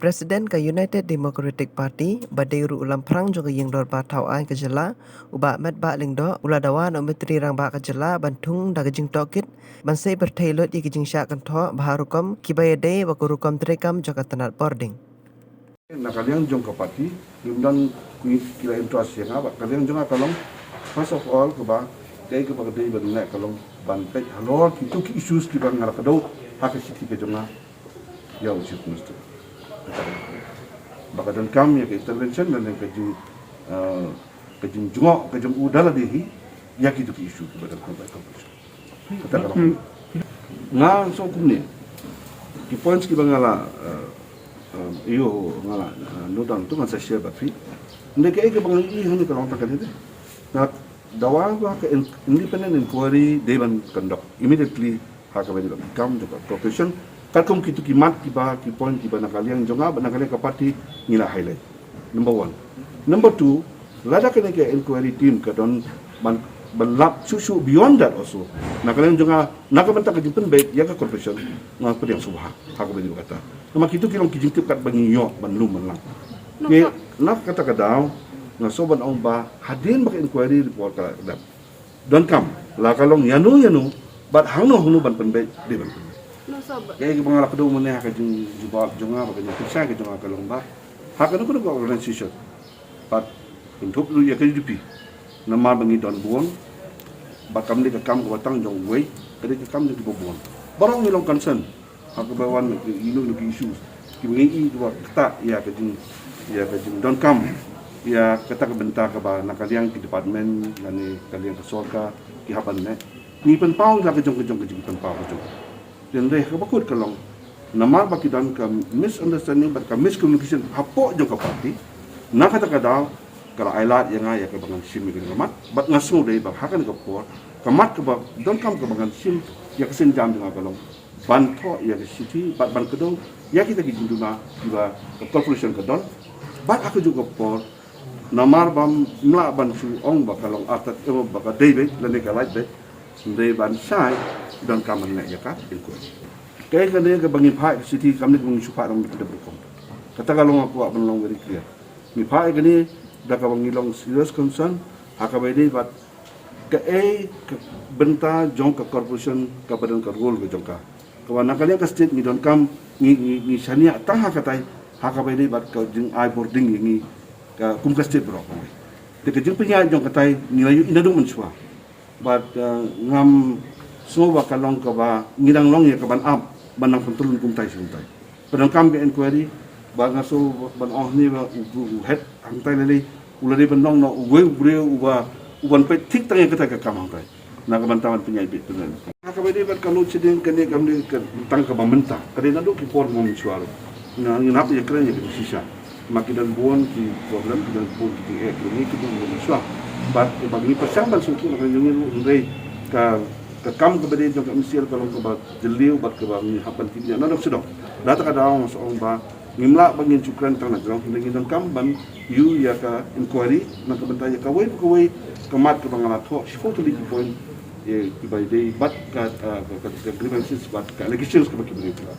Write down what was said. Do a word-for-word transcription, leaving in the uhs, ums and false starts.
President ka United Democratic Party, ba dei ruh u lamphrang jong ka Ïing Dorbar Thaw Aiñ ka jylla, u Bah Metbah Lyngdoh, u la dawa na u Myntri Rangbah ka jylla ban thung da ka jingtohkit ban sei pyrthei lut ïa ki jingshah kynthoh bha rukom kiba ïadei bad ka rukom treikam jong ka tnat bording. Na ka liang jong ka party, ngim don ki, ki la interest ïa nga, bad ka liang jong nga ka long, first of all, kaba, kaei kaba ka dei ban leh ka long ban peit halor kito ki issues kiba nga la kdew ha ka shithi ka jong nga ïa u Chief Minister. Ba ka donkam ïa ka intervention lane ka jing, eh, ka jingjngoh ka jong u da lade hi ïa kito ki issue kiba donkam ka intervention. Kata ka long. Nga shu kumne. Ki points kiba nga la, eh, eh, ïoh nga la, eh, note down tu ngan sa share bad phi. Hynrei kaei kaba nga ïohi hangne ka long tang kane de. Nga dawa ba ka in-, independent inquiry dei ban conduct immediately ha kaba ïadei bad ka kam jong ka corporation. Katkum kito ki mat kiba, ki point kiba na ka liang jong nga bad na ka liang ka party ngi la highlight. Number one. Number two, lada kane ka inquiry team ka don ban, ban lap shuh shuh beyond that also. Na ka liang jong nga, na ka bynta ka jingpynbeit ïa ka corporation, nga pdiang sngewbha ha kaba ïadei bad kata. Namar kito ki long ki jingtip katba ngi ïoh ban lum ban lang. Te na kata ka daw nga sngewbha ban ong ba hadien ba ka inquiry report ka la dep, donkam la ka long ïano ïano bad hangno hangno ban pynbeit, dei ban pynbeit. Kaei kaba nga la kdew mynne ha ka jingjubab jong nga bad ka jingpynshai ka jong nga ka long ba ha kano kano ka organisation, bad kynthup ruh ïa ka U D P, namar ba ngi don bun, bad kam dei ka kam kaba tang jong uwei, ka dei ka kam jong kiba bun. Baroh ngi long concern ha kaba wan ïa kino kino ki issues kiba ngi i kiba ktah ïa ka jing, ïa ka jingdonkam ïa kata ka bynta kaba na ka liang ki department lane ka liang ka sorkar ki hap ban leh. Ngi pynpaw la ka jong ka jong ka jingpynpaw ka jong. Hynrei kaba kut ka long namar ba ki don ka misunderstanding bad ka miscommunication hapoh jong ka party, na kata ka daw ka la ailad ïa nga ïa kaba ngan shim ïa ka mat, bad nga sngew dei ba ha kane ka por ka mat kaba donkam kaba ngan shim ïa ka sienjam jong nga ka long ban thoh ïa ka shithi bad ban kdew ïa kita ki jingduna kiba ka corporation ka don. Bad ha kajuh ka por namar bym lah ban shu ong ba ka long artat, eh, ba ka dei beit lane ka lait beit, hynrei ban shai donkam ban leh ïa ka inquiry. Kaei kane kaba ngi phah ka shithi kam dei kaba ngi shu phah dang dep rukom. Kata ka long nga kwah ban long very clear. Ngi phah ïa kane da kaba ngi long serious concern ha kaba ïadei bad kaei ka bynta jong ka corporation kaba don ka role ka jong ka. Kaba na ka liang ka state ngi donkam ngi, ngi, ngi shaniah tang ha katai ha kaba ïadei bad ka jingai bording ïa ngi ka kum ka state baroh kawei. Te ka jingpynïaid jong katai ngi la ïohi naduh mynshuwa. Bad, eh, ngam sngew ba ka long kaba ngi dang long ïa ka ban ap ban nang pyntyllun kumtai shi kumtai. Pyndonkam ka inquiry ba nga sngew ban ong hangne ba u, u, u head hangtai lei lei u la dei ban long noh uwei u briew uba, uban peit thik tang ïa kata ka kam hangtai na ka bynta ban pynïaid beit pynïaid. Ha kaba ïadei bad ka load shedding kane kam dei ka tang kaba mynta, ka dei naduh ki por ngam shuwa ruh. Nga ngin hap ïakren ïa ka jingshisha. Ma ki don bun ki problem, ki don bun ki jingeh, ki don bun ki jingshisha. Bad ba ngi pyrshang ban sngewthuh na ka jong ngi ruh hynrei ka, ka kam kaba dei jong ka M C L ka long kaba jylliew bad kaba ngi hap ban tip ïa na dong sdang. Da kata ka daw nga sa ong ba ngim lah ba ngin shu kren tang na ground, hynrei ngi donkam ban ïoh ïa ka inquiry na ka bynta ïa kawei pa kawei ka mat kaba nga la thoh shiphew tylli ki point, eh, kiba dei bad ka, eh, ka, ka, ka grievances bad ka allegations kaba ki briew ki la